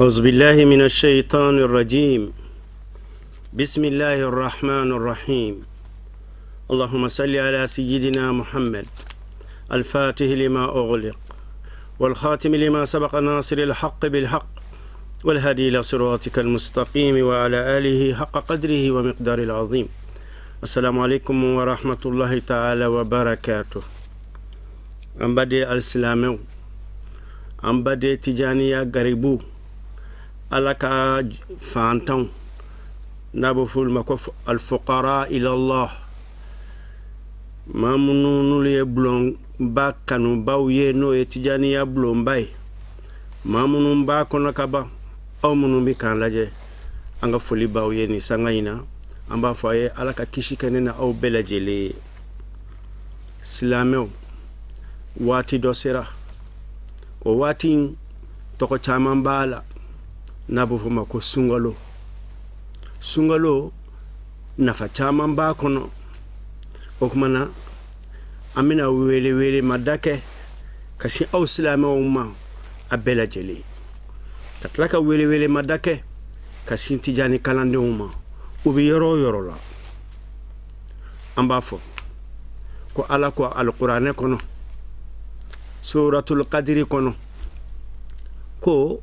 أعوذ بالله من الشيطان الرجيم. بسم الله الرحمن الرحيم. اللهم صل على سيدنا محمد الفاتح لما أغلق، والخاتم لما سبق، ناصر الحق بالحق، والهادي إلى صراطك المستقيم، وعلى آله حق قدره ومقداره العظيم. السلام عليكم ورحمة الله تعالى وبركاته. An baden alisilamɛw, an baden Tijaniya garibu, Ala ka fantanw, n'a bɛ fɔ olu ma ko الفقراء إلى الله, maa minnu n'olu ye bulonba kanubaw ye, n'o ye Tijaniya bulonba ye, maa minnu b'a kɔnɔ ka ban, aw minnu bɛ k'an lajɛ, an ka foli b'aw ye nin sanga in na. An b'a fɔ a ye Ala ka kisi kɛ ne na aw bɛɛ lajɛlen ye. Silamɛw, waati dɔ sera, o waati in tɔgɔ caman b'a la, n'a bɛ fɔ o ma ko sunkalo. Sunkalo nafa caman b'a kɔnɔ. O tuma na, an bɛna wele wele ma da kɛ ka sin aw silamɛw ma a bɛɛ lajɛlen, ka tila ka wele wele ma da kɛ ka sin Tijani kalandenw ma, u bɛ yɔrɔ o yɔrɔ la. An b'a fɔ ko Ala ko Alikuranɛ kɔnɔ, Suratul Kadiri kɔnɔ, ko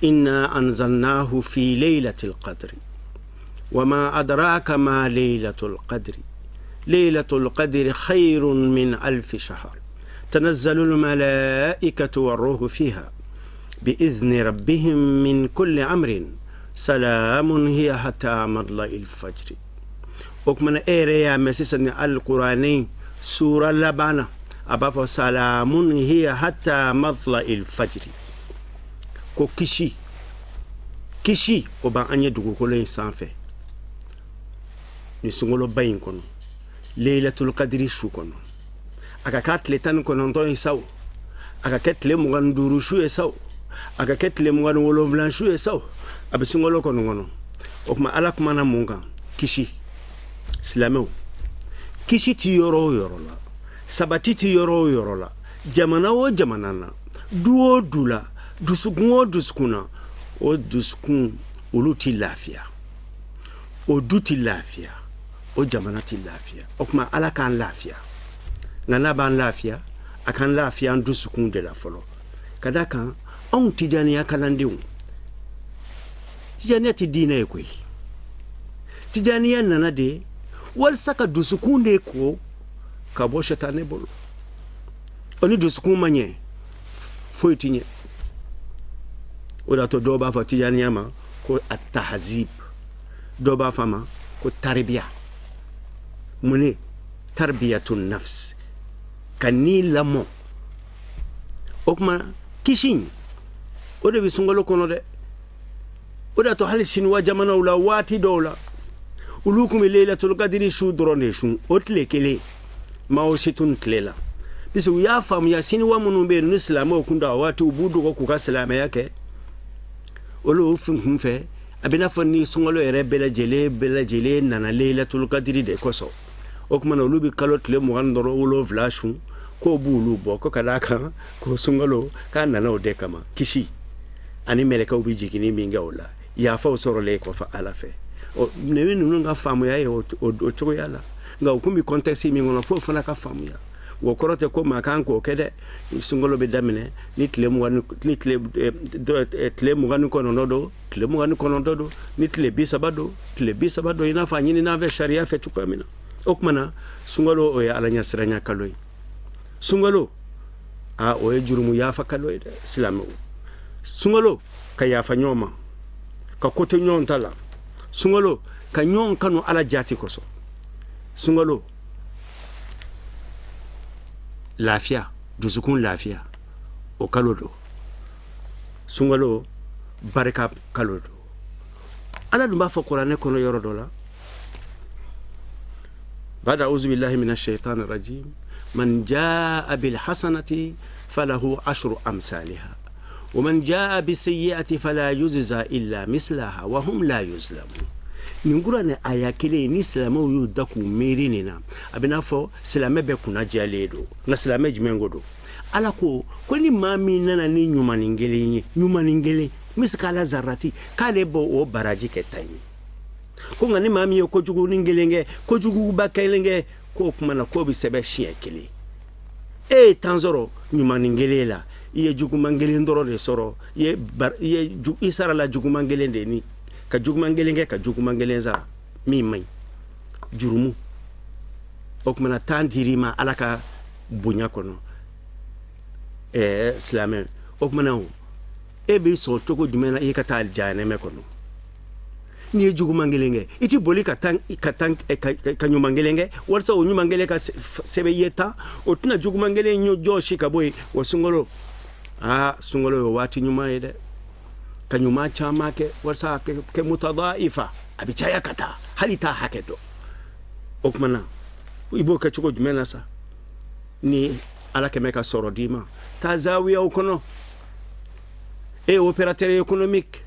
إنا أنزلناه في ليلة القدر وما أدراك ما ليلة القدر ليلة القدر خير من ألف شهر تنزل الملائكة والروح فيها بإذن ربهم من كل أمر سلام هي حتى مطلع الفجر. O kumana, e yɛrɛ y'a mɛn sisan ni Alikuranɛ sura laban na, a b'a fɔ سلام هي حتى مطلع الفجر, ko kisi, kisi o b'an ye dugukolo in sanfɛ ni sunkaloba in kɔnɔ, Leilatul Kadiri su kɔnɔ. A ka k'a tile 19 ye sa o, a ka kɛ tile 25 su ye sa o, a ka kɛ tile 27 su ye sa o, a bɛ sunkalo kɔni kɔnɔ. O tuma, Ala kumana mun kan? Kisi. Silamɛw, kisi ti yɔrɔ o yɔrɔ la, sabati ti yɔrɔ o yɔrɔ la, jamana o jamana na, du o du la, dusukun o dusukun na, o dusukun olu ti lafiya, o du ti lafiya, o jamana ti lafiya. O tuma, Ala k'an lafiya. Nka n'a b'an lafiya, a k'an lafiya an dusukun de la fɔlɔ. Ka da kan, anw Tijaniya kalandenw, Tijaniya tɛ diinɛ ye koyi. Tijaniya nana de walasa ka dusukun de ko ka bɔ sɛtanɛ bolo. O ni dusukun ma ɲɛ, foyi ti ɲɛ. O de y'a to dɔw b'a fɔ Tijaniya ma ko التهذيب, dɔw b'a fɔ a ma ko تربية. Mun ne تربية النفس, ka ni lamɔ. O tuma, kisi o de bɛ sunkalo kɔnɔ dɛ. O de y'a to hali Siniwa jamanaw la, waati dɔw la, olu tun bɛ Leilatul Kadiri su dɔrɔn de sun, o tile kelen, Mao Tse-tung tile la, parce que u y'a faamuya, Siniwa minnu bɛ yen ni silamɛw kun don a waati, u b'u dogo k'u ka silamɛya kɛ. Olu kun fɛ, a bɛ n'a fɔ ni sunkalo yɛrɛ bɛɛ lajɛlen nana Leilatul Kadiri de kosɔn. O tuma na, olu bɛ kalo tile mugan dɔrɔn wolonwula sun, k'o b'olu bɔ, ko ka d'a kan ko sunkalo k'a nana o de kama, kisi ani mɛlɛkɛw bɛ jiginni min kɛ o la, yafaw sɔrɔlen kɔfɛ Ala fɛ. Nin bɛ ninnu ka faamuya ye o cogoya la. Nka u kun bɛ contexte min kɔnɔ, f'o fana ka faamuya. O kɔrɔ tɛ ko maa kan k'o kɛ dɛ. Sunkalo bɛ daminɛ ni tile 20, ni tile 29 don, tile 29 don, ni tile 30 don, tile 30 don, i n'a fɔ a ɲini n'an fɛ sariya fɛ cogoya min na. O tuma na, sunkalo o ye Ala ɲɛsiranya kalo ye. Sunkalo a, o ye jurumu yafa kalo ye dɛ, silamɛw. Sunkalo, ka yafa ɲɔgɔn ma, ka ko to ɲɔgɔn ta la. Sunkalo, ka ɲɔgɔn kanu Ala jati kosɔn. Sunkalo, lafiya, dusukun lafiya, o kalo don. Sunkalo, barika kalo don. Ala dun b'a fɔ Kuranɛ kɔnɔ yɔrɔ dɔ la: بعد أعوذ بالله من الشيطان الرجيم من جاء بالحسنة فله عشر أمثالها ومن جاء بالسيئة فلا يجزى إلا مثلها وهم لا يظلمون. Nin kuranɛ aya kelen, ni silamɛw y'u da k'u miiri nin na, a bɛ n'a fɔ silamɛ bɛɛ kunna jɛlen don. Nka silamɛ jumɛn ko don? Ala ko ni maa min nana ni ɲumanin kelen ye, ɲumanin kelen, Misikala zarati k'ale b'o o baraji kɛ 10 ye. Ko nka ni maa min ye kojugunin kelen kɛ, kojuguba kelen kɛ, k'o tuma na k'o bɛ sɛbɛn siɲɛ kelen. E ye 10 sɔrɔ ɲumannin kelen la, i ye juguman kelen dɔrɔn de sɔrɔ, i sarala juguman kelen de ni ka juguman kelen kɛ ka juguman kelen sara min man ɲi, jurumu. O tuma na 10 dir'i ma Ala ka bonya kɔnɔ. Silamɛ, o tuma na o e bɛ sɔn cogo jumɛn na i ka taa jahanɛmɛ kɔnɔ? N'i ye juguman kelen kɛ, i ti boli ka tan ka tan ka ɲuman kelen kɛ walasa o ɲuman kelen ka sɛbɛn i ye 10, o tɛna juguman kelen jɔsi ka bɔ yen. Wa sunkalo, aa, sunkalo ye waati ɲuman ye dɛ, ka ɲuman caman kɛ walasa a kɛ mutadaifa, a bɛ caya ka taa hali t'a hakɛ dɔn. O tuma na i b'o kɛ cogo jumɛn na sa? Ni Ala kɛmɛ ka sɔrɔ d'i ma, taa zawiyaw kɔnɔ. E ye opérateur économique,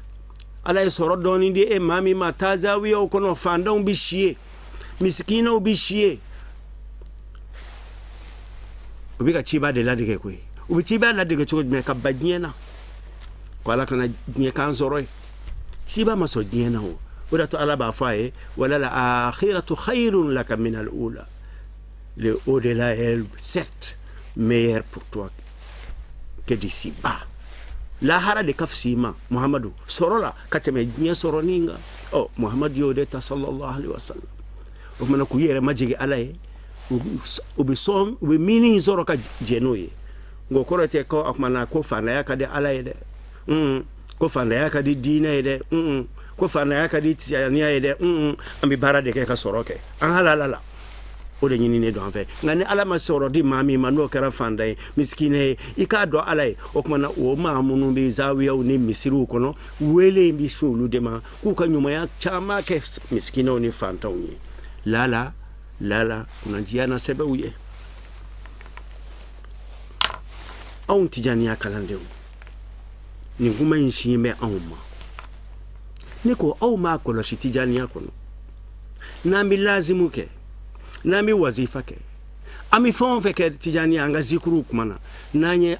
Ala ye sɔrɔ dɔɔni di e maa min ma, taa zawiyaw kɔnɔ. Fantanw bɛ si yen, misikinaw bɛ si yen. U bɛ ka ciba de ladege koyi. U bɛ ciba ladege cogo jumɛn? Ka ban diɲɛ na, ko Ala kana diɲɛ k'an sɔrɔ ye. Ciba ma sɔn diɲɛ na. O de to Ala b'a fɔ a ye: walal akhiratu khayrun laka min al ula. Le au-delà est certes meilleur pour toi que d'ici bas. Lahara de ka fisa i ma, Muhamadu, sɔrɔ la ka tɛmɛ diɲɛ sɔrɔ nin kan. Ɔ, Muhamadu y'o de ta, sallallahu alaihi wasallam. O kumana k'u yɛrɛ majigin Ala ye, u bɛ sɔn, u bɛ mini sɔrɔ ka jɛ n'o ye. Nka o kɔrɔ tɛ ko a kumana ko faantanya ka di Ala ye dɛ, ko faantanya ka di diinɛ ye dɛ, ko faantanya ka di tijaniya ye dɛ. An bɛ baara de kɛ ka sɔrɔ kɛ an halala la, o de ɲininen don an fɛ. Nka ni Ala ma sɔrɔ di maa min ma, n'o kɛra fantan ye, misikinɛ ye, i k'a dɔn Ala ye. O tuma na o maa minnu bɛ zawiyaw ni misiriw kɔnɔ, wele in bɛ se olu de ma k'u ka ɲumanya caman kɛ misikinɛw ni fantanw ye. Lala lala kunnadiya na sɛbɛnw ye. Anw tijaniya kalandenw, nin kuma in sin bɛ anw ma. Ne ko aw m'a kɔlɔsi tijaniya kɔnɔ, n'an bɛ lazimu kɛ, n'an bɛ wazifa kɛ, an bɛ fɛn o fɛn kɛ tijaniya, an ka zikuruw kuma na, n'an ye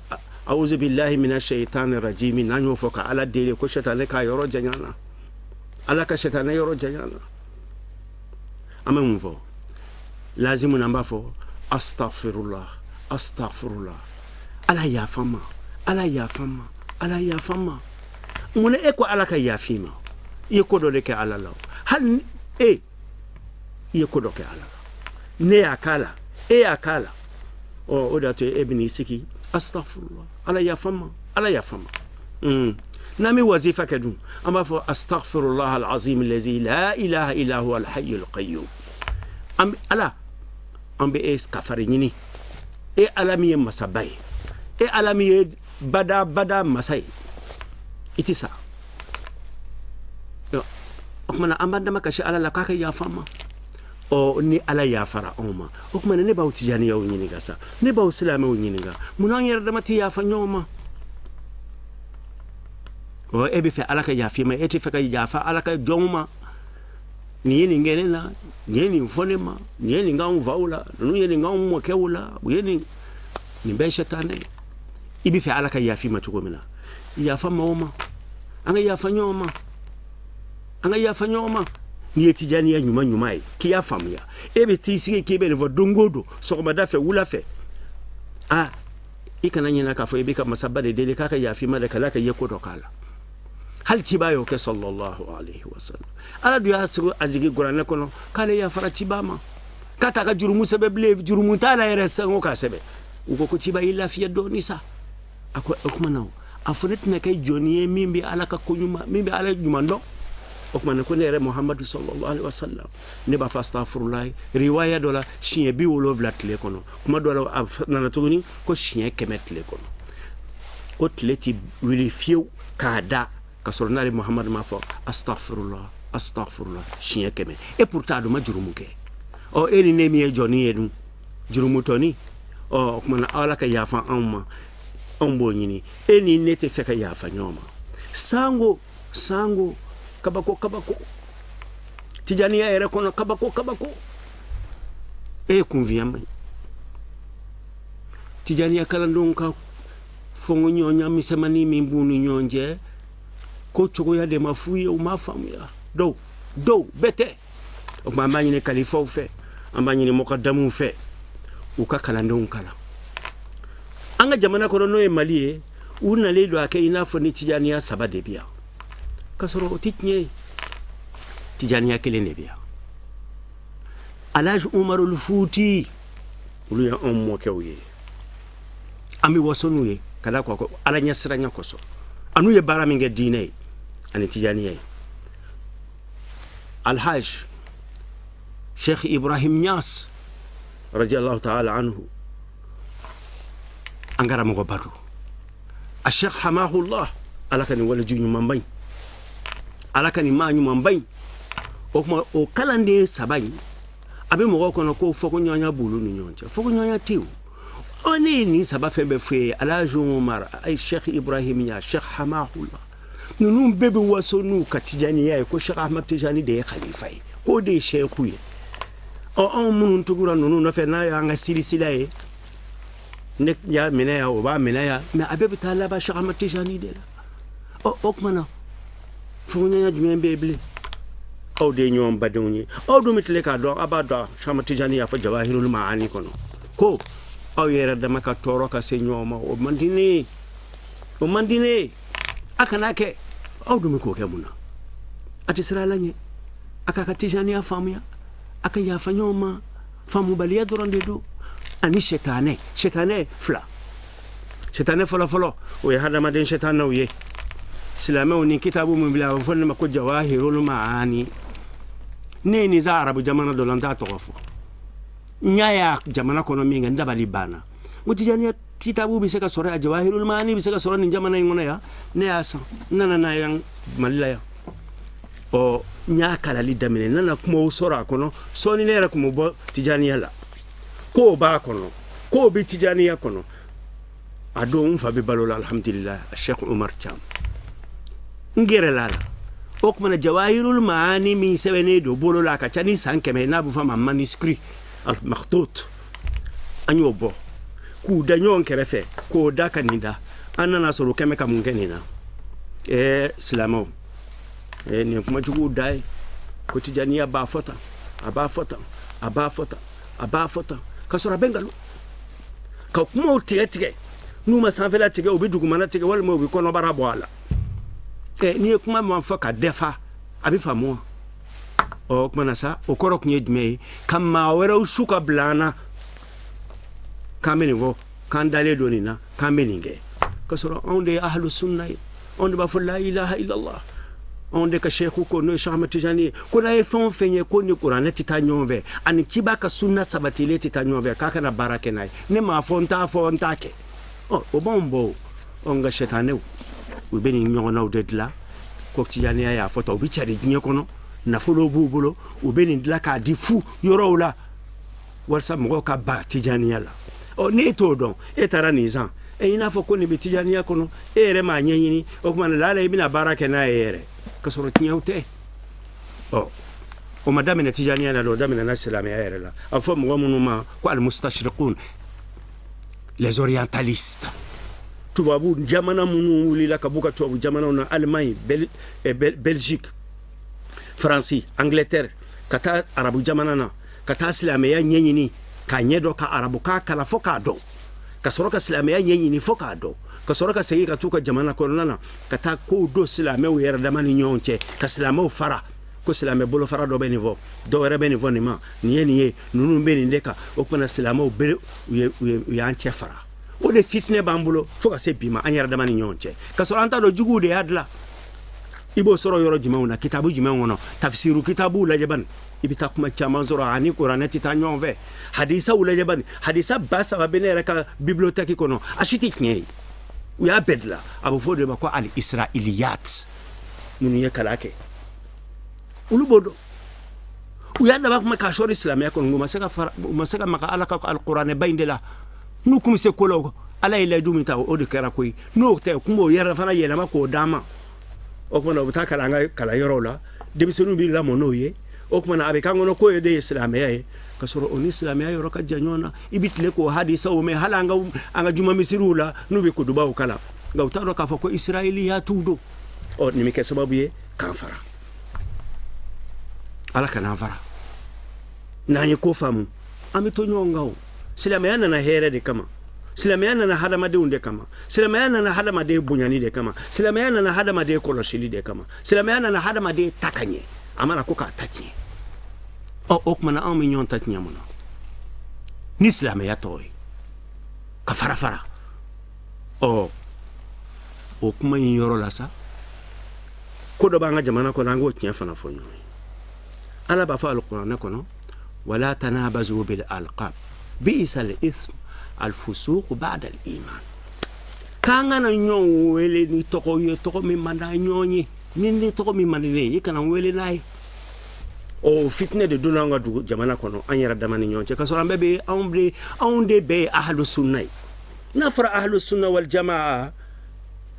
awuzu bilahi mina shaitani rajimi, n'an y'o fɔ ka Ala deli ko sɛtanɛ k'a yɔrɔ janya na, Ala ka sɛtanɛ yɔrɔ janya na, an bɛ mun fɔ lazimu na? An b'a fɔ astagfirullah, astagfirullah, Ala yafa n ma, Ala yafa n ma, Ala yafa n ma. Mun na e ko Ala ka yafa i ma? I ye ko dɔ de kɛ Ala la. Hali e i ye ko dɔ kɛ Ala la, ne y'a k'a la, e y'a k'a la. Ɔ, o de y'a to e bɛn'i sigi astagfirullah, Ala yafa n ma, Ala yafa n ma. N'an bɛ wazifa kɛ dun, an b'a fɔ astagfirullah alazim allazi la ilaha illa huwa alhayyul qayyum. An bɛ Ala, an bɛ e kafari ɲini, e Ala min ye masaba ye, e Ala min ye bada bada masa ye, i tɛ sa. O kumana an b'an dama kasi Ala la k'a ka yafa an ma. Ɔ, ni Ala yafara anw ma, o kumana ne b'aw tijaniyaw ɲininka sa, ne b'aw silamɛw ɲininka, munna an yɛrɛ dama tɛ yafa ɲɔgɔn ma? Ɔ, e bɛ fɛ Ala ka yafa i ma, e tɛ fɛ ka yafa Ala ka jɔnw ma. Nin ye nin kɛ ne la, nin ye nin fɔ ne ma, nin ye nin k'anw faw la, ninnu ye nin k'anw mɔkɛw la, u ye nin, nin bɛɛ ye sɛtanɛ ye. I bɛ fɛ Ala ka yafa i ma cogo min na, yafa maaw ma. An ka yafa ɲɔgɔn ma, an ka yafa ɲɔgɔn ma. N'i ye tijaniya ɲuman ɲuman ye, k'i y'a faamuya, e bɛ t'i sigi k'i bɛ nin fɔ don o don, sɔgɔmada fɛ, wula fɛ. Aa, i kana ɲinɛ k'a fɔ i bɛ ka masaba de deli k'a ka yafa i ma dɛ, ka d'a kan i ye ko dɔ k'a la. Hali ciba y'o kɛ, sallallahu alaihi wasallam. Ala dun y'a sigi a jigin kuranɛ kɔnɔ k'ale yafara ciba ma, k'a t'a ka jurumu sɛbɛn bilen, jurumu t'a la yɛrɛ sango k'a sɛbɛn. U ko ko ciba y'i lafiya dɔɔni sa. A ko o tuma na a fɔ ne tɛna kɛ jɔnni ye min bɛ Ala ka ko ɲuman, min bɛ Ala ɲuman dɔn. O tuma na ko ne yɛrɛ Muhamadu sallallahu alaihi wasallam, ne b'a fɔ astafurulayi riwaya dɔ la siɲɛ 70 tile kɔnɔ. Kuma dɔ la a nana tuguni ko siɲɛ 100 tile kɔnɔ, ko tile ti wuli fiyewu k'a da ka sɔrɔ n'ale Muhamadu m'a fɔ astafurula, astafurula siɲɛ 100. Et pourtant a dun ma jurumu kɛ. Ɔ, e ni ne min ye jɔnni ye dun, jurumutɔni? Ɔ, o tuma na Ala ka yafa anw ma, anw b'o ɲini. E ni ne tɛ fɛ ka yafa ɲɔgɔn ma. Sango sango, kabako kabako, tijaniya yɛrɛ kɔnɔ, kabako kabako. E ye kunfiya man ɲi. Tijaniya kalandenw ka fɔnkɔɲɔgɔnya misɛnmanin min b'u ni ɲɔgɔn cɛ. Ko cogoya de ma f'u ye, u m'a faamuya. Dɔw dɔw bɛɛ tɛ. O tuma, an b'a ɲini kalifaw fɛ, an b'a ɲini mɔgɔdamuw fɛ, u ka kalandenw kalan. An ka jamana kɔnɔ, n'o ye Mali ye, u nalen don a kɛ i n'a fɔ ni Tijaniya saba de bi yan, k'a sɔrɔ o tɛ tiɲɛ ye. Tijaniya kelen de bi yan. Alhaji Umarul Futi, olu ye anw mɔkɛw ye, an bɛ waso n'u ye ka da kɔ Ala ɲɛsiranya kosɔn, an'u ye baara min kɛ diinɛ ye ani Tijaniya ye. Alhaj Sheikh Ibrahim Niass radiallahu ta'ala anhu, an karamɔgɔba don, a Sheikh hamahullah, Ala ka nin waliju ɲumanba in, Ala ka nin maa ɲumanba in. O tuma, o kalanden saba in, a bɛ mɔgɔw kɔnɔ ko fɔkoɲɔgɔnya b'olu ni ɲɔgɔn cɛ. Fɔkoɲɔgɔnya tɛ o. Ɔ, ne ye nin saba fɛn bɛɛ fɔ ye, Alhaji Umar, ay Sheikh Ibrahim Niass, Sheikh hamahullah, ninnu bɛɛ bɛ waso n'u ka Tijaniya ye, ko Sheikh Ahmad Tijani de ye khalifa ye, k'o de ye sheikhu ye. Ɔ, anw minnu tugura ninnu nɔfɛ, n'a y'an ka silisila ye, ne y'a minɛ yan, o b'a minɛ yan, mais a bɛɛ bɛ taa laban Sheikh Ahmad Tijani de la. Ɔ, o tuma na, fɔkoɲɔgɔnya jumɛn bɛ yen bilen? Aw de ye ɲɔgɔn badenw ye, aw dun bɛ tile k'a dɔn. A b'a dɔn, Sheikh Ahmad Tijani y'a fɔ Jawahirul Maani kɔnɔ ko aw yɛrɛ dama ka tɔɔrɔ ka se ɲɔgɔn ma, o man di ne ye, o man di ne ye, a kana kɛ. Aw dun bɛ k'o kɛ mun na? A tɛ siran Ala ɲɛ. A k'a ka Tijaniya faamuya, a ka yafa ɲɔgɔn ma. Faamubaliya dɔrɔn de don, ani sɛtanɛ. Sɛtanɛ fila, sɛtanɛ fɔlɔfɔlɔ, o ye hadamaden sɛtanɛw ye. Silamɛw ni kitabu min bila, a bɛ fɔ ne ma ko Jawahirul Maani. Ne ye nin sa arabu jamana dɔ la, n t'a tɔgɔ fɔ. N y'a ye a jamana kɔnɔ min kɛ, n dabali banna. N ko Tijaniya kitabu bɛ se ka sɔrɔ yan, Jawahirul Maani bɛ se ka sɔrɔ nin jamana in kɔnɔ yan. Ne y'a san, n nana n'a ye yan, Mali la yan. Ɔ, n y'a kalali daminɛ, n nana kumaw sɔrɔ a kɔnɔ. Sɔɔni ne yɛrɛ tun bɛ bɔ Tijaniya la, k'o b'a kɔnɔ, k'o bɛ Tijaniya kɔnɔ. A don, n fa bɛ balo la, alhamdulilah, Sheikh Umar Cham. N gɛrɛla a la. O tuma na, Jawahirul Maani min sɛbɛnnen don bolo la, a ka ca ni san 100, n'a bɛ fɔ a ma manuscrit al makhtut, an y'o bɔ k'u da ɲɔgɔn kɛrɛfɛ, k'o da ka nin da. An nana sɔrɔ o kɛmɛ ka mun kɛ nin na? Ɛɛ, silamɛw, ɛɛ, nin ye kuma juguw da ye, ko Tijaniya b'a fɔ tan, a b'a fɔ tan, a b'a fɔ tan, a b'a fɔ tan, ka sɔrɔ a bɛ nkalon ka kumaw tigɛ tigɛ. N'u ma sanfɛla tigɛ, u bɛ dugumana tigɛ, walima u bɛ kɔnɔbara bɔ a la. Ɛ, n'i ye kuma min fɔ ka dɛfa, a bɛ faamu wa? Ɔ, o tuma na sa, o kɔrɔ tun ye jumɛn ye? Ka maa wɛrɛw su ka bila an na k'an bɛ nin fɔ, k'an dalen don nin na, k'an bɛ nin kɛ, ka sɔrɔ anw de ye ahlu sunna ye, anw de b'a fɔ la ilaha illallah. Anw de ka seku ko, n'o ye Cheikh Ahmed Tijani ye, ko n'a ye fɛn o fɛn ye ko ni kuranɛ tɛ taa ɲɔgɔn fɛ, ani ciba ka sunna sabatilen tɛ taa ɲɔgɔn fɛ, k'a kana baara kɛ n'a ye. Ne m'a fɔ, n t'a fɔ, n t'a kɛ. Ɔ, o b'anw bɔ o. Ɔ, nka sɛtanɛw, u bɛ nin ɲɔgɔnnaw de dilan ko Tijaniya y'a fɔ tan. U bɛ cari diɲɛ kɔnɔ, nafolo b'u bolo, u bɛ nin dilan k'a di fu yɔrɔw la walasa mɔgɔw ka ba Tijaniya la. Ɔ, n'e t'o dɔn, e taara nin san, e i n'a fɔ ko nin bɛ Tijaniya kɔnɔ, e yɛrɛ m'a ɲɛɲini, o tuma na, laala i bɛna baara kɛ n'a ye yɛrɛ, ka sɔrɔ tiɲɛw tɛ. Ɔ, o ma daminɛ Tijaniya la dɛ, o daminɛna silamɛya yɛrɛ la. A bɛ fɔ mɔgɔ minnu ma ko almustashriqun, les orientalistes, tubabu jamana minnu wulila ka b'u ka tubabu jamanaw na, Allemagne, Belgique, Faransi, Angleterre, ka taa arabu jamana na, ka taa silamɛya ɲɛɲini k'a ɲɛ dɔn, ka arabukan kalan fo k'a dɔn, ka sɔrɔ ka silamɛya ɲɛɲini fo k'a dɔn, ka sɔrɔ ka segin ka t'u ka jamana kɔnɔna na, ka taa kow don silamɛw yɛrɛ dama ni ɲɔgɔn cɛ, ka silamɛw fara, ko silamɛ bolofara dɔ bɛ nin fɔ, dɔ wɛrɛ bɛ nin fɔ, nin ma nin ye, nin ye, ninnu bɛ nin de kan. O kumana, silamɛw bere u y'an cɛ fara. O de fitinɛ b'an bolo fo ka se bi ma, an yɛrɛ dama ni ɲɔgɔn cɛ, ka sɔrɔ an t'a dɔn juguw de y'a dilan. I b'o sɔrɔ yɔrɔ jumɛnw na, kitabu jumɛn kɔnɔ? Tafsiru kitabuw lajɛ bani, i bɛ taa kuma caman sɔrɔ ani kuranɛ tɛ taa ɲɔgɔn fɛ. Hadisaw lajɛ bani, hadisa 3000 bɛ ne yɛrɛ ka bibliothèque kɔnɔ, a si tɛ tiɲɛ ye, u y'a bɛɛ dilan. A bɛ fɔ o de ma ko al israiliyat. Minnu ye kalan kɛ, olu b'o dɔn. U y'a dab'a kuma k'a sɔri silamɛya kɔnɔ, u ma se ka fara, u ma se ka maga Ala ka alikuranɛba in de la. N'u kun bɛ se ko la, Ala ye layidu min ta, o de kɛra koyi. N'o tɛ, kun b'o yɛrɛ fana yɛlɛma k'o d'an ma. O tuma na, u bɛ taa kalan an ka kalanyɔrɔw la, denmisɛnninw bɛ lamɔ n'o ye. O tuma na, a bɛ k'an kɔnɔ k'o ye de ye silamɛya ye, ka sɔrɔ o ni silamɛya yɔrɔ ka jan ɲɔgɔn na. I bɛ tile k'o hadisaw mɛn hali an ka juma misiriw la, n'u bɛ kutubaw kalan, nka u t'a dɔn k'a fɔ ko israiliyatuw don. Ɔ, nin bɛ kɛ sababu ye k'an fara. Ala kana an fara. N'an ye ko faamu, an bɛ to ɲɔgɔn kan. O silamɛya nana hɛrɛ de kama, silamɛya nana hadamadenw de kama, silamɛya nana hadamaden bonyani de kama, silamɛya nana hadamaden kɔlɔsili de kama, silamɛya nana hadamaden ta ka ɲɛ, a mana ko k'a ta tiɲɛ. Ɔ, o tuma na, anw bɛ ɲɔgɔn ta tiɲɛ mun na ni silamɛya tɔgɔ ye ka fara fara? Ɔ, o kuma in yɔrɔ la sa, ko dɔ b'an ka jamana kɔnɔ, an k'o tiɲɛ fana fɔ ɲɔgɔn ye. Ala b'a fɔ Alikuranɛ kɔnɔ: wala tanabazu bil alqab bi'sa al ism al fusuq ba'da al iman. K'an kana ɲɔgɔn wele ni tɔgɔ ye, tɔgɔ min man d'an ɲɔgɔn ye. Ni tɔgɔ min man di ne ye, i kana n wele n'a ye. O fitinɛ de donna an ka dugu jamana kɔnɔ, an yɛrɛ dama ni ɲɔgɔn cɛ, k'a sɔrɔ an bɛɛ bɛ anw de anw de bɛɛ ye ahlu sunna ye. N'a fɔra ahlu sunna wal jamaa,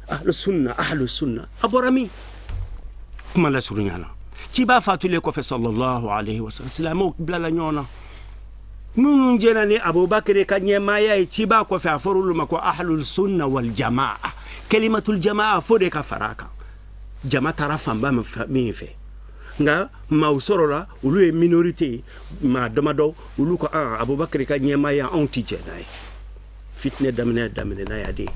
ahlu sunna, ahlu sunna, a bɔra min? Kuma lasurunya la, ciba fatulen kɔfɛ, sallallahu alaihi wasallam, silamɛw bilala ɲɔgɔn na. Minnu jɛna ni Abubakar ka ɲɛmaaya ye ciba kɔfɛ, a fɔra olu ma ko ahlul sunna wal jamaa. Kalimatul jamaa fo de ka fara a kan. Jama taara fanba min fɛ, nka maaw sɔrɔla, olu ye minorité ye, maa damadɔ, olu ko an Abubakar ka ɲɛmaaya, anw ti jɛ n'a ye. Fitinɛ daminɛ n'a ya de.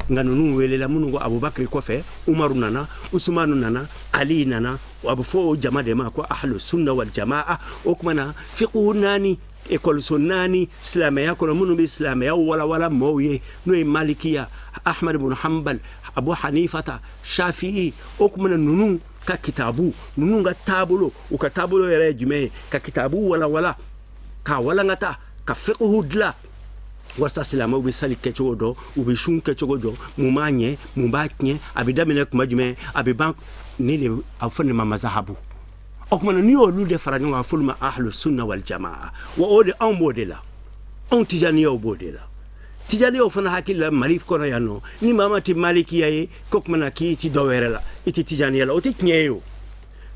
Nka ninnu welela minnu ko Abubakar kɔfɛ, Umaru nana, Usumanu nana, Ali nana, a bɛ fɔ o jama de ma ko ahlu sunna wal jamaa. O tuma na, fiqhu naani, ekɔliso naani silamɛya kɔnɔ, minnu bɛ silamɛya walawala mɔɔw ye, n'o ye Malikiya, Ahmad ibn Hanbal, Abu Hanifata, Shafi'i. O tuma na, ninnu ka kitabu, ninnu ka taabolo, u ka taabolo yɛrɛ ye jumɛn ye? Ka kitabu walawala, k'a walankata, ka fiqhu dilan walasa silamɛw bɛ sali kɛcogo dɔn, u bɛ sun kɛcogo dɔn, mun b'a ɲɛ, mun b'a tiɲɛ, a bɛ daminɛ kuma jumɛn, a bɛ ban. Ni de a fɔ nin ma mazahabu. O tuma na, n'i y'olu de fara ɲɔgɔn kan, a fɔ olu ma ahlu sunna wal jamaa. Wa o de anw b'o de la, anw Tijaniyaw b'o de la. Tijaniyaw fana hakili la, Mali kɔnɔ yan nɔ, ni maa ma tɛ Malikiya ye, ko tuma na k'i ti dɔ wɛrɛ la, i tɛ Tijaniya la, o tɛ tiɲɛ ye. O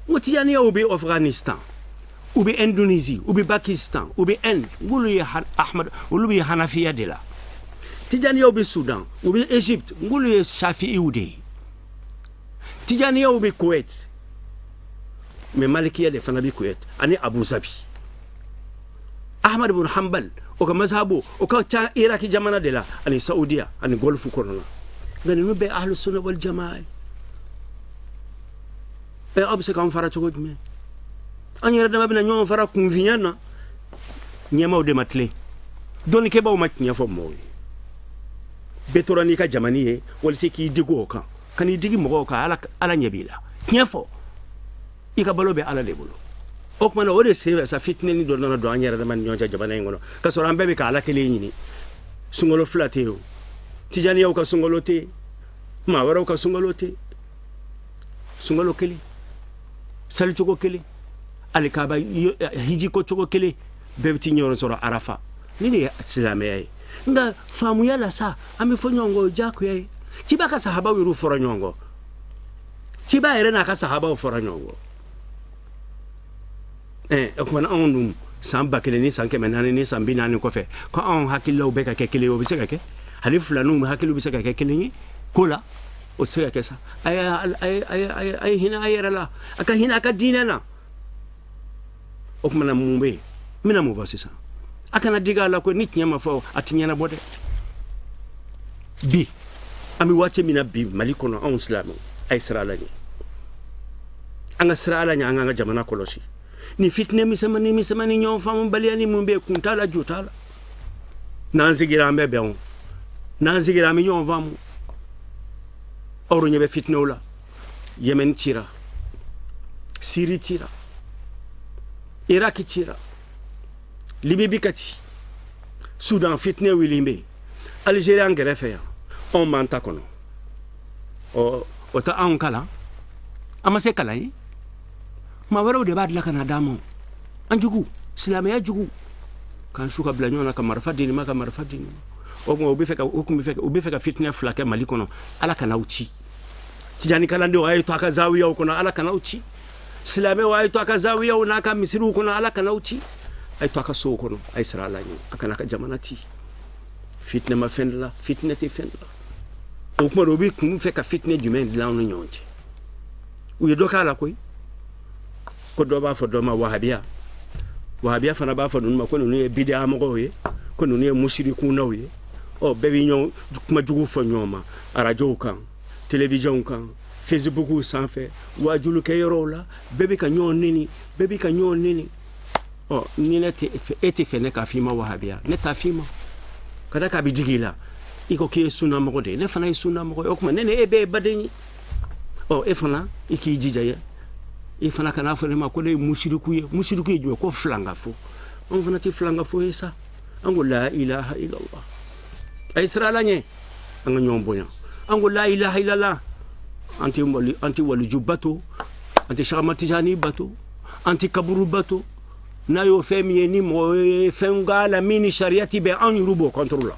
n ko Tijaniyaw bɛ Afghanistan, u bɛ Indonésie, u bɛ Pakistan, u bɛ Inde, olu ye Ahmad, olu bɛ Hanafiya de la. Tijaniyaw bɛ Soudan, u bɛ Égypte, olu ye Shafi'iw de ye. Tijaniyaw bɛ Kuwait, mais Malikiya de fana bɛ Kuwait ani Abu Zabi. Ahmad ibn Hanbal, o ka mazhabu o ka ca Iraki jamana de la ani Saudiya ani Golfe kɔnɔna. Nka ninnu bɛɛ ahlu sunna wal jamaa ye. Ɛ, aw bɛ se k'an fara cogo jumɛn? An yɛrɛ dama bɛna ɲɔgɔn fara kunfinya na. Ɲɛmaw de ma tilen, dɔnnikɛbaw ma tiɲɛ fɔ mɔgɔw ye. Bɛɛ tora n'i ka jamani ye walasa k'i digi o kan, ka n'i digi mɔgɔw kan. Ala, Ala ɲɛ b'i la. Tiɲɛ fɔ, i ka balo bɛ Ala de bolo. O tuma na, o de sen fɛ sa, fitinɛni dɔ nana don an yɛrɛ dama ni ɲɔgɔn cɛ jamana in kɔnɔ, ka sɔrɔ an bɛɛ bɛ ka Ala kelen ɲini. Sunkalo fila tɛ yen o, Tijaniyaw ka sunkalo tɛ yen, maa wɛrɛw ka sunkalo tɛ yen. Sunkalo kelen, salicogo kelen, alikaba hijiko cogo kelen, bɛɛ bɛ t'i ɲɔgɔn sɔrɔ Arafa. Ni de ye silamɛya ye. Nka faamuya la sa, an bɛ fɔ ɲɔgɔn kɔ, o ye diyagoya ye. Ciba ka sahabaw yɛrɛ fɔra ɲɔgɔn kɔ, ciba yɛrɛ n'a ka sahabaw fɔra ɲɔgɔn kɔ. Ɛ, o tuma na, anw dun, san 1440 kɔfɛ, ko anw hakililaw bɛ ka kɛ kelen ye, o bɛ se ka kɛ? Hali filaninw hakiliw bɛ se ka kɛ kelen ye ko la? O tɛ se ka kɛ sa. A ye hinɛ a yɛrɛ la, a ka hinɛ a ka diinɛ na. O tuma na, mun bɛ yen? N bɛna mun fɔ sisan? A kana digi a la ko ni tiɲɛ ma fɔ, a tɛ ɲɛnabɔ dɛ. Bi an bɛ waati min na bi Mali kɔnɔ, anw silamɛw, a ye siran Ala ɲɛ, an ka siran Ala ɲɛ, an k'an ka jamana kɔlɔsi. Ni fitinɛ misɛnmanin misɛnmanin, ɲɔgɔn faamubaliya ni mun bɛ yen, kun t'a la, jo t'a la. N'an sigira, an bɛ bɛn o. N'an sigira, an bɛ ɲɔgɔn faamu. Aw ɲɛ bɛ fitinɛw la. Yemen cira, Siri cira, Iraki cira, Libi bi ka ci, Sudan fitinɛ wulilen bɛ yen, Algérie an kɛrɛfɛ yan. Anw b'an ta kɔnɔ. Ɔ, o tɛ anw kalan, an ma se kalan ye. Maa wɛrɛw de b'a dilan ka na d'an ma. An jugu, silamɛya jugu, k'an su ka bila ɲɔgɔn na, ka marifa di nin ma, ka marifa di nin ma. O tuma, u bɛ fɛ ka u tun bɛ fɛ u bɛ fɛ ka fitinɛ fila kɛ Mali kɔnɔ. Ala kana aw ci. Tijani kalandenw, a ye to a ka zawiyaw kɔnɔ, Ala kana aw ci. Silamɛw, a ye to a ka zawiyaw n'a ka misiriw kɔnɔ, Ala kana aw ci. A ye to a ka sow kɔnɔ, a ye siran Ala ɲɛ, a kana ka jamana ci. Fitinɛ ma fɛn dilan, fitinɛ tɛ fɛn dilan. O tuma, u bɛ kun fɛ ka fitinɛ jumɛn dilan anw ni ɲɔgɔn cɛ? U ye dɔ k'a la koyi. Ko dɔ b'a fɔ dɔ ma wahabiya, wahabiya fana b'a fɔ ninnu ma ko ninnu ye bidiya mɔgɔw ye, ko ninnu ye musirikunnaw ye. Ɔ, bɛɛ bɛ ɲɔgɔn kuma jugu fɔ ɲɔgɔn ma arajow kan, télévisionw kan, Facebook sanfɛ, wajulikɛyɔrɔw la. Bɛɛ bɛ ka ɲɔgɔn neni, bɛɛ bɛ ka ɲɔgɔn neni. Ɔ, ni ne tɛ fɛ, e tɛ fɛ ne k'a f'i ma wahabiya, ne t'a f'i ma, ka da k'a bɛ digi i la. I ko k'i ye sunnamɔgɔ de ye, ne fana ye sunnamɔgɔ ye. O tuma ne ni e bɛɛ ye baden ye. Ɔ, e fana i k'i jija ye, i fana kan'a fɔ ne ma ko ne ye musiriku ye. Musiriku ye jumɛn? Ko filankafo. Anw fana tɛ filankafo ye sa. An ko la ilaha illallah. A ye siran Ala ɲɛ, an ka ɲɔgɔn bonya. An ko la ilaha illallah. An tɛ waliju bato, an tɛ Sɛki Ahmad Tijani bato, an tɛ kaburu bato. N'a y'o fɛn min ye, ni mɔgɔ ye fɛn k'a la min ni sariya ti bɛn, anw yɛrɛ b'o contre la,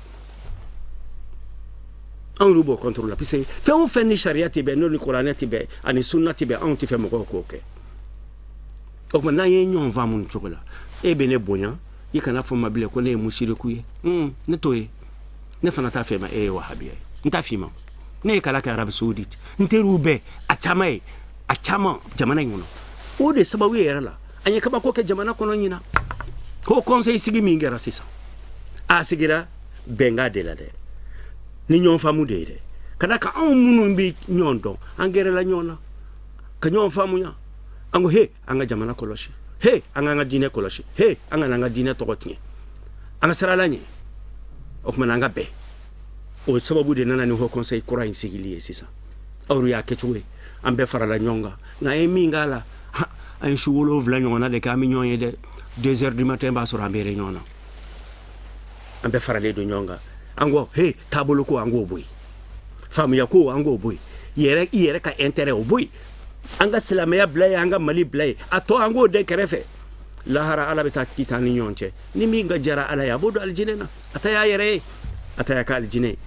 anw yɛrɛ b'o contre la, parce que fɛn o fɛn ni sariya ti bɛn, n'o ni kuranɛ ti bɛn ani sunna ti bɛn, anw ti fɛ mɔgɔw k'o kɛ. O tuma n'an ye ɲɔgɔn faamu nin cogo la, e bɛ ne bonya, i kana fɔ n ma bilen ko ne ye musiriku ye. Ne t'o ye, ne fana t'a fɛ ma e ye wahabiya ye, n t'a f'i ma. Ne ye kalan kɛ Arabie Saoudite, n teriw bɛɛ, a caman ye, a caman jamana in kɔnɔ. O de sababu yɛrɛ la an ye kabako kɛ jamana kɔnɔ ɲina. Ko conseil sigi min kɛra sisan, a sigira bɛnkan de la dɛ, ni ɲɔgɔn faamu de ye dɛ, ka da kan anw minnu bɛ ɲɔgɔn dɔn, an gɛrɛla ɲɔgɔn na ka ɲɔgɔn faamuya. An ko he, an ka jamana kɔlɔsi, he, an k'an ka diinɛ kɔlɔsi, he, an kana an ka diinɛ tɔgɔ tiɲɛ, an ka siran Ala ɲɛ. O tuma an ka bɛn. O sababu de nana ni haut conseil kura in sigili ye sisan. Aw y'a kɛcogo ye, an bɛɛ farala ɲɔgɔn kan. Nka an ye min k'a la, an ye su 7 ɲɔgɔnna de kɛ an bɛ ɲɔgɔn ye dɛ. 2 heures du matin b'a sɔrɔ an bɛ ɲɔgɔn na, an bɛɛ faralen don ɲɔgɔn kan. An ko he, taabolo ko an k'o bɔ yen, faamuya ko an k'o bɔ yen, yɛrɛ i yɛrɛ ka intérêt o bɔ yen, an ka silamɛya bila yen, an ka Mali bila yen, a tɔ an k'o den kɛrɛfɛ. Lahara Ala bɛ taa kita ni ɲɔgɔn cɛ. Ni min ka jara Ala ye, a b'o don alijinɛ na, a ta y'a yɛrɛ ye, a ta y'a ka alijinɛ ye.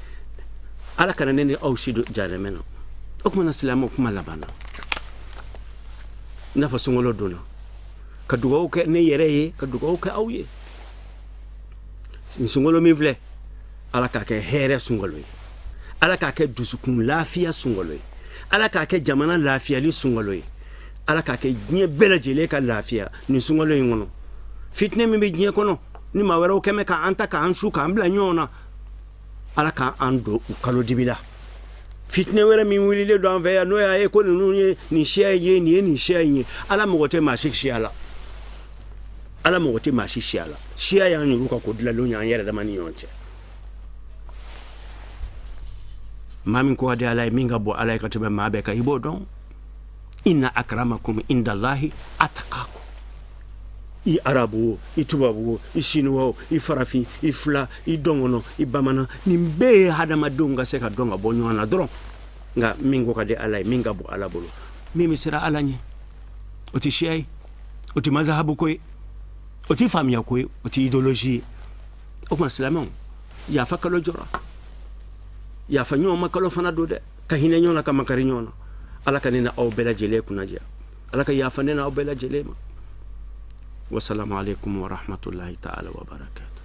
Ala kana ne ni aw si don jahanamɛ na. O tuma na, silamɛw, kuma laban na, i n'a fɔ sunkalo donna, ka dugawu kɛ ne yɛrɛ ye, ka dugawu kɛ aw ye. Nin sunkalo min filɛ, Ala k'a kɛ hɛrɛ sunkalo ye, Ala k'a kɛ dusukun lafiya sunkalo ye, Ala k'a kɛ jamana lafiyali sunkalo ye, Ala k'a kɛ diɲɛ bɛɛ lajɛlen ka lafiya nin sunkalo in kɔnɔ. Fitinɛ min bɛ diɲɛ kɔnɔ, ni maa wɛrɛw kɛmɛ k'an ta k'an su k'an bila ɲɔgɔn na, Ala k'an don u kalo dibi la. Fitinɛ wɛrɛ min wulilen don an fɛ yan, n'o y'a ye ko ninnu ye nin siya in ye, nin ye nin siya in ye, Ala mɔgɔ tɛ maa si siya la, Ala mɔgɔ tɛ maa si siya la. Siya y'an yɛrɛ ka ko dilanlenw ye an yɛrɛ dama ni ɲɔgɔn cɛ. Maa min ko ka di Ala ye, min ka bon Ala ye ka tɛmɛ maa bɛɛ kan, i b'o dɔn. Inna akramakum indallahi atqakum. I arabu o, i tubabu o, i sinuwa o, i farafin, i fila, i dɔngɔnɔ, i bamanan, nin bɛɛ ye hadamadenw ka se ka dɔn ka bɔ ɲɔgɔn na dɔrɔn. Nka min ko ka di Ala ye, min ka bon Ala bolo, min bɛ siran Ala ɲɛ, o tɛ siya ye, o tɛ mazahabu ko ye, o tɛ faamuya ko ye, o tɛ idéologie ye. O tuma silamɛw, yafa kalo jɔra, yafa ɲɔgɔn ma kalo fana don dɛ, ka hinɛ ɲɔgɔn na, ka makari ɲɔgɔn na. Ala ka ne na aw bɛɛ lajɛlen kunna diya, Ala ka yafa ne na aw bɛɛ lajɛlen ma. Wasalamu alaikum warahmatullahi ta'ala wabarakatuh.